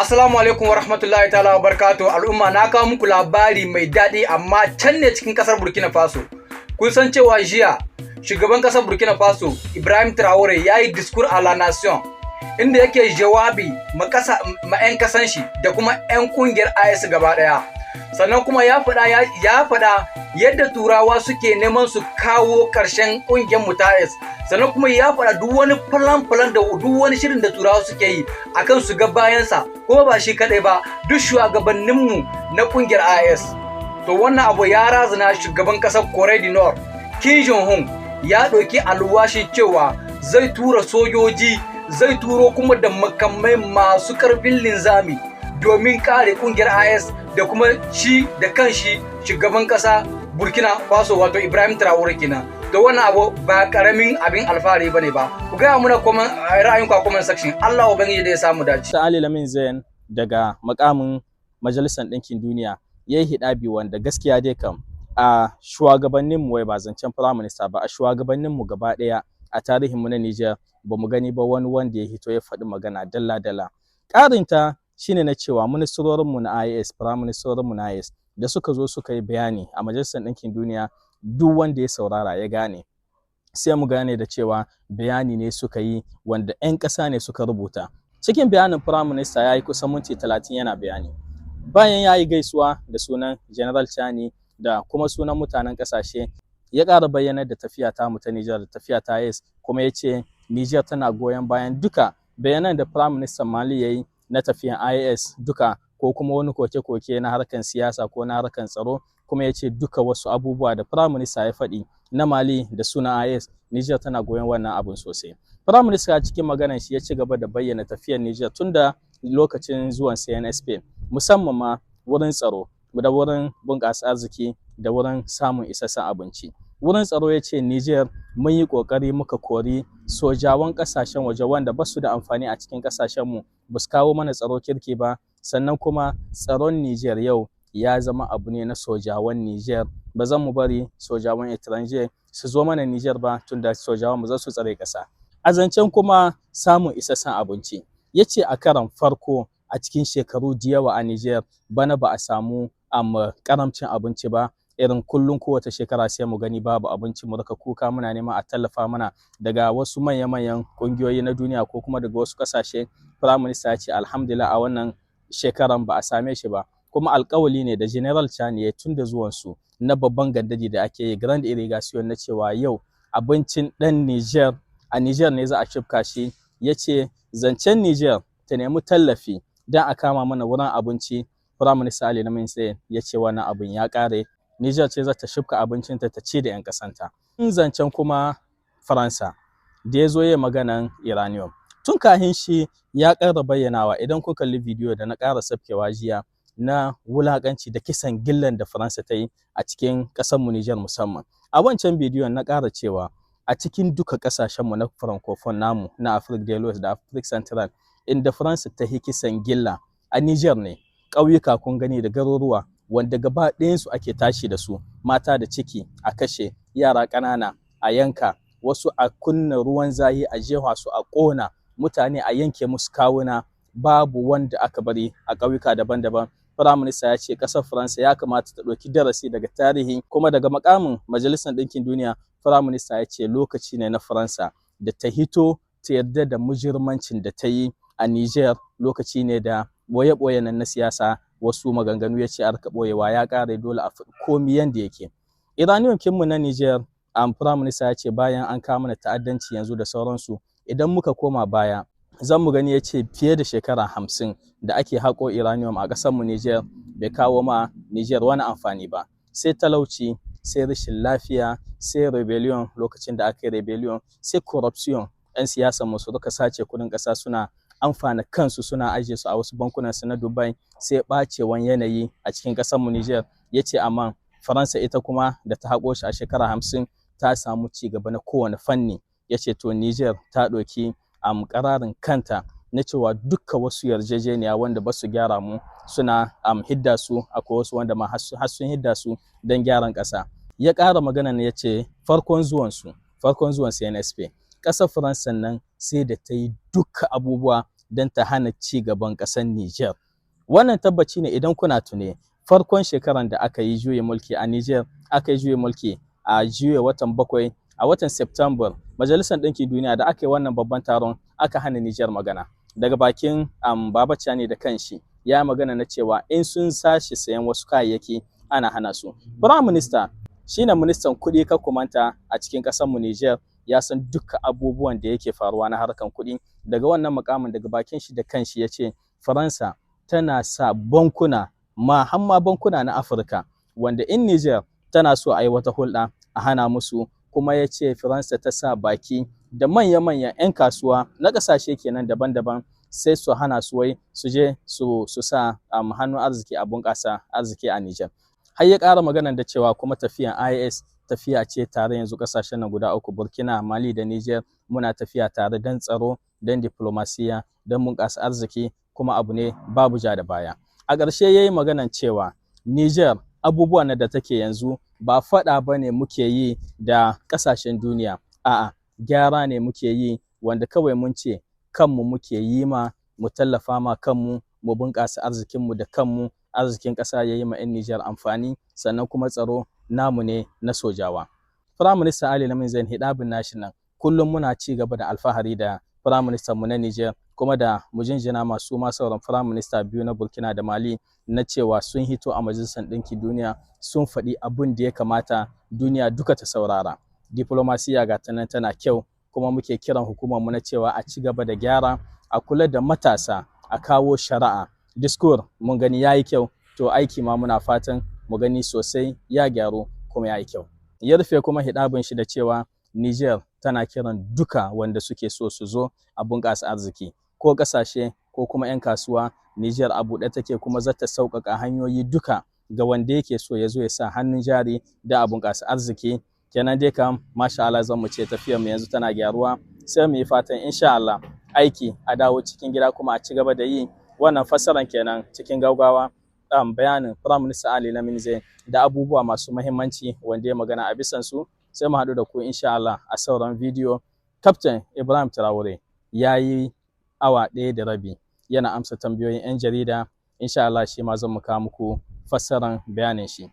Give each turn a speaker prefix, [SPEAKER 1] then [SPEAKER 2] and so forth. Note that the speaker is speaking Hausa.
[SPEAKER 1] Assalamu alaikum wa rahmatullahi ta'ala wa barakatuh. Al'umma, na kawo muku labari mai daɗi, amma can ne cikin ƙasar Burkina Faso. Kun san cewa jiya shugaban ƙasar Burkina Faso Ibrahim Traore ya yi discours à la nation, inda yake jawabi ma ƙasa, ma 'yan ƙasan shi da kuma 'yan ƙungiyar AES gaba ɗaya. Sannan kuma ya faɗa yadda Turawa suke neman su kawo ƙarshen ƙungiyar mu ta AES. Sannan kuma ya faɗa duk wani plan plan da duk wani shirin da Turawa suke yi akan su ga bayansa, kuma ba shi kaɗai ba, duk shugabanninmu na ƙungiyar AES. To, wannan abu ya razana shugaban ƙasar Korea du Nord Kim Jong-un. Ya ɗauki alwashin cewa zai tura sojoji, zai turo kuma da makamai masu ƙarfin linzami domin kare ƙungiyar AES da kuma shi da kanshi shugaban ƙasa Burkina Faso, wato Ibrahim Traore kenan. To, wannan abu ba karamin abin alfahari bane ba. Ku gaya muna ra'ayinku a comment section. Allah Ubangiji da ya samu dace.
[SPEAKER 2] Ali Lamin Zain daga makamin Majalisar Ɗinkin Duniya ya yi hidabi, wanda gaskiya dai kam a shugabanninmu, wai ba zancen Prime Minister ba, a shugabanninmu gaba ɗaya a tarihinmu na Niger ba mu gani ba wani wanda ya hito ya faɗi magana dalla-dalla. Ƙarinta shine na cewa ministrorinmu na IAS, Prime Ministerorinmu na IAS da suka zo suka yi bayani a Majalisar Ɗinkin Duniya, duk wanda ya saurara ya gane. Sai mu gane da cewa bayani ne suka yi wanda 'yan ƙasa ne suka rubuta. Cikin bayanin, Prime Minister ya yi kusan minti 30 yana bayani. Bayan ya yi gaisuwa da sunan General Chani da kuma sunan mutanen ƙasashe, ya ƙara bayyanar da tafiya ta mu ta Niger da tafiya ta AES, kuma ya ce Niger tana goyon bayan duka bayanan da Prime Minister Mali ya yi na tafiyan IAS duka, ko kuma wani koke-koke na harkan siyasa ko na harkan tsaro. Kuma ya ce duka wasu abubuwa da Prime Minister ya faɗi na Mali da sunan IAS, Niger tana goyon wannan abun sosai. Prime Minister cikin maganar shi ya ci gaba da bayyana tafiyar Niger tun da lokacin zuwan CNSP, musamman ma wurin tsaro da wurin bunƙasa arziki da wurin samun isassun abinci. Wurin tsaro, ya ce Niger mun yi ƙoƙari muka kori sojawan ƙasashen waje wanda ba su da amfani a cikin ƙasashenmu, ba su kawo mana tsaro kirki ba. Sannan kuma tsaron Niger yau ya zama abu ne na sojawan Niger. Ba zan mu bari sojawan étranger su zo mana Niger ba, tunda sojawan mu za su tsare ƙasa. A zancen kuma samun isassun abinci, ya ce a karon farko a cikin shekaru da yawa a Niger bana ba a samu karamcin abinci ba. Irin kullum kowace shekara sai mu gani babu abinci, mu rika kuka muna neman a tallafa mana daga wasu manya-manyan ƙungiyoyi na duniya ko kuma daga wasu ƙasashe. Prime Minister ya ce alhamdulillah, a wannan shekaran ba a same shi ba. Kuma alƙawali ne da General Chani ya tun da zuwansu na babban gandari da ake yi, Grande Irrigation, na cewa yau abincin ɗan Niger a Niger ne za a shifka shi. Ya ce zancen Niger ta nemi tallafi don a kama mana wurin abinci, Prime Minister Ali Lamin ya ce wannan abin ya ƙare. Niger ce za ta shifka abincinta ta ci da 'yan ƙasanta. In zancen kuma Faransa da ya zo ya maganan uranium. Tun kahin shi ya ƙara bayyanawa, idan kuka kalli bidiyo da na ƙara sabkewa jiya na wulaƙanci da kisan gillan da Faransa ta yi a cikin ƙasarmu Niger musamman. A wancan bidiyon na ƙara cewa a cikin duka ƙasashenmu na Francophone namu na Afrique de l'Ouest da Afrique Central, inda Faransa ta yi kisan gilla a Niger ne. Ƙauyuka kun gani da garuruwa wanda gaba ɗayansu ake tashi da su, mata da ciki a kashe, yara ƙanana a yanka, wasu a kunna ruwan zafi a jefa su a ƙona, mutane a yanke musu kawuna, babu wanda aka bari a ƙauyuka daban-daban. Prime Minister ya ce ƙasar Faransa ya kamata ta ɗauki darasi daga tarihi. Kuma daga makamin Majalisar Ɗinkin Duniya, Prime Minister ya ce lokaci ne na Faransa da ta hito ta yarda da mujirmancin da ta yi a Niger. Lokaci ne da ɓoye-ɓoye nan na siyasa, wasu maganganu ya ce a rika ɓoyewa, ya ƙare. Dole a faɗi komi yanda yake. Uranium kinmu na Niger, Prime Minister ya ce bayan an kawo mana ta'addanci yanzu da sauransu, idan muka koma baya zan mu gani, ya ce fiye da shekara 50 da ake haƙo uranium a ƙasarmu Niger, bai kawo ma Niger wani amfani ba, sai talauci, sai rashin lafiya, sai rebellion lokacin da aka yi rebellion, sai corruption, 'yan siyasan mu su rika sace kuɗin ƙasa suna amfana kansu, suna ajiye su a wasu bankunan su na Dubai, sai ɓacewan yanayi a cikin ƙasarmu Niger. Ya ce amma Faransa ita kuma da ta haƙo shi a shekara 50 ta samu ci gaba na kowane fanni. Ya ce to, Niger ta ɗauki ƙararin kanta na cewa dukka wasu yarjejeniya wanda ba su gyara mu suna hidda su. Akwai wasu wanda ma har sun hidda su don gyaran ƙasa. Ya ƙara magana ne, ya ce farkon zuwan su, farkon zuwan CNSP, ƙasar Faransa nan sai da ta yi dukka abubuwa don ta hana ci gaban ƙasar Niger. Wannan tabbaci ne idan kuna tune farkon shekaran da aka yi juyin mulki a Niger, aka yi juyin mulki a juya watan 7 a watan September, Majalisar Ɗinkin Duniya da aka yi wannan babban taron aka hana Niger magana. Daga bakin Baba Tchiani da kanshi ya magana na cewa in sun sashi sayan wasu kayayyaki ana hana su. Prime Minister shine ministan kuɗi, ka kumanta, a cikin ƙasar mu Niger, ya san duka abubuwan da yake faruwa na harkan kuɗi. Daga wannan mukamin, daga bakin shi da kanshi ya ce Faransa tana sa bankuna ma, har ma bankuna na Afirka, wanda in Niger tana so a yi wata hulɗa a hana musu. Kuma ya ce Faransa ta sa baki da manya-manyan 'yan kasuwa na ƙasashe kenan daban-daban, sai su hana su wai su je su sa hannun arziki a bunƙasa arziki a Niger. Har ya ƙara magana da cewa kuma tafiyan IAS tafiya ce tare yanzu ƙasashen nan guda uku, Burkina, Mali da Niger, muna tafiya tare don tsaro, don diplomasiya, don bunƙasa arziki, kuma abu ne babu ja da baya. A ƙarshe ya yi maganan cewa Niger abubuwan da take yanzu ba faɗa ba ne muke yi da ƙasashen duniya, a'a, gyara ne muke yi, wanda kawai mun ce kanmu muke yi ma, mu tallafa ma kanmu, mu bunƙasa arzikinmu da kanmu, arzikin ƙasa ya yi ma 'yan Nijar amfani, sannan kuma tsaro namu ne na sojawa. Firaminista Ali Lamin Zain hidabin nashi nan, kullum muna ci gaba da alfahari da Firaministan mu na Nijar, kuma da mu jinjina masu ma sauran Firaminista biyu na Burkina da Mali na cewa sun hito a Majalisar Ɗinkin Duniya sun faɗi abin da ya kamata duniya duka ta saurara. Diplomasiya ga ta nan tana kyau, kuma muke kiran hukumar mu na cewa a ci gaba da gyara, a kula da matasa, a kawo shari'a. Discours mun gani yayi kyau, to aiki ma muna fatan mu gani sosai ya gyaru kuma yayi kyau. Ya rufe kuma hidabin shi da cewa Niger tana kiran duka wanda suke so su zo a bunƙasa arziki, ko ƙasashe ko kuma 'yan kasuwa, Niger a buɗe take, kuma za ta sauƙaƙa hanyoyi duka ga wanda yake so ya zo ya sa hannun jari da a bunƙasa arziki. Kenan dai kam masha Allah zan mu ce tafiyar mu yanzu tana gyaruwa, sai mu yi fatan insha Allah aiki a dawo cikin gida kuma a ci gaba da yi. Wannan fassaran kenan cikin gaugawa, bayanin Prime Minister Ali Lamin Zain da abubuwa masu muhimmanci wanda ya magana a bisan su. Sai mu haɗu da ku insha Allah a sauran bidiyo. Captain Ibrahim Traore ya yi awa 1.5 yana amsa tambayoyin 'yan jarida. Insha Allah shi ma zan mu kawo muku fassaran bayanin shi.